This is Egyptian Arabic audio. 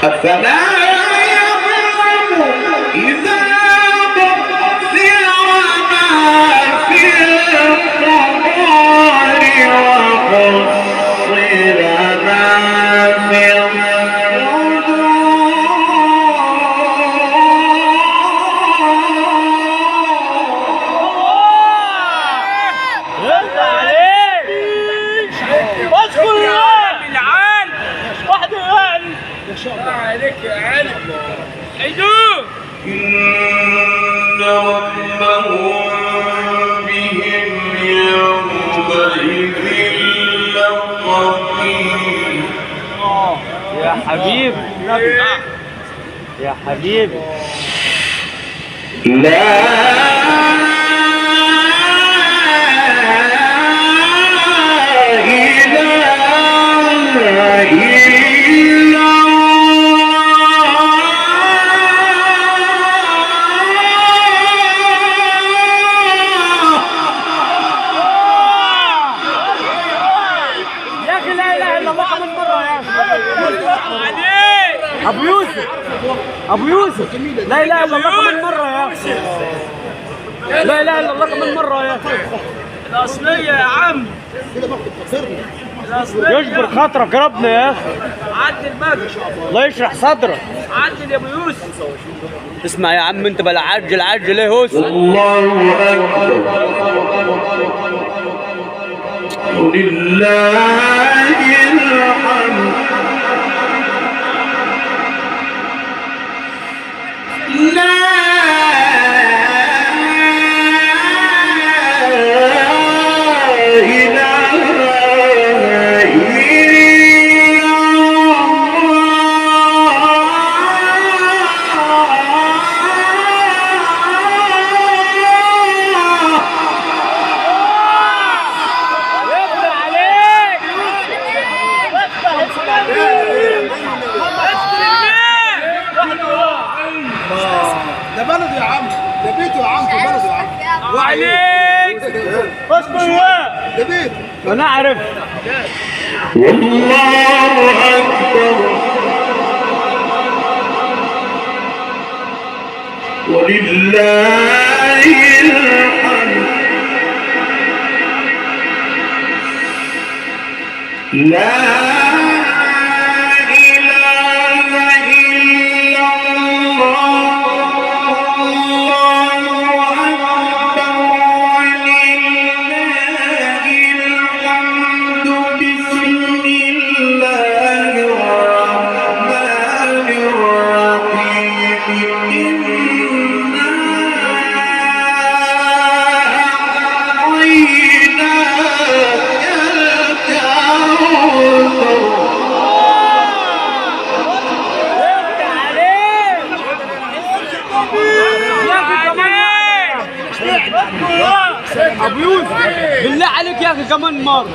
أفلا يعلم إذا بعثر ما في القبور وحصل ما في إن ربهم بهم يومئذ لخبير. يا حبيبي يا حبيبي، لا إله إلا ابو يوسف، ابو يوسف، لا اله الا الله كمان مرة يا اخي، لا اله الا الله كمان مرة يا اخي. الاصلية يا عم، الاصلية. يجبر خاطرك ربنا يا اخي. عدل بقى، الله يشرح صدرك. عدل يا ابو يوسف. اسمع يا عم، انت بلا عجل عجل ايه هوس. الله اكبر، ولله الحمد. لا إله إلا الله. يبدأ عليك. ده بلده يا عم، ده بيته يا عم، في بلده يا عم. وعليك اصبر يا ده بيته. انا عارف. والله أكبر، ولله الحمد. لا إله إلا الله، الله أكبر، ولله الحمد. بسم الله الرحمن الرحيم. إنا أعطيناك الكوثر. ابو يوسف بالله عليك يا اخي كمان مرة.